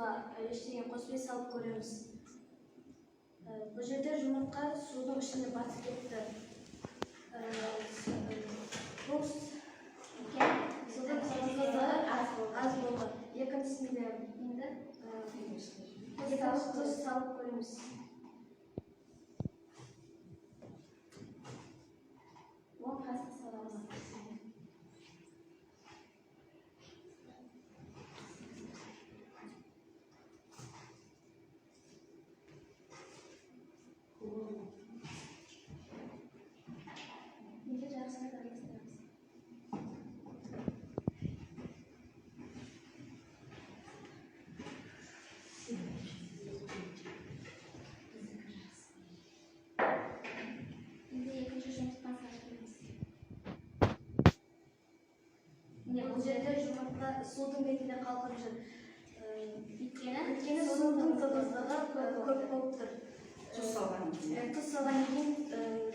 Суға ештеңе қоспай салып көреміз. Бұл жерде жұмыртқа судың ішіне батып кетті. Бұл судың тығыздығы аз болды. Екіншісінде Енді екінші тұз салып көреміз. 10 қасық саламыз. Енді жақсылап араластырамыз. Енді екінші жұмыртқаны салып көреміз. Міне, бұл жерде жұмыртқа судың бетінде қалқып жүр. Өйткені Өйткені судың тығыздығы көп болып тұр. Тұз салғаннан кейін. Тұз салғаннан кейін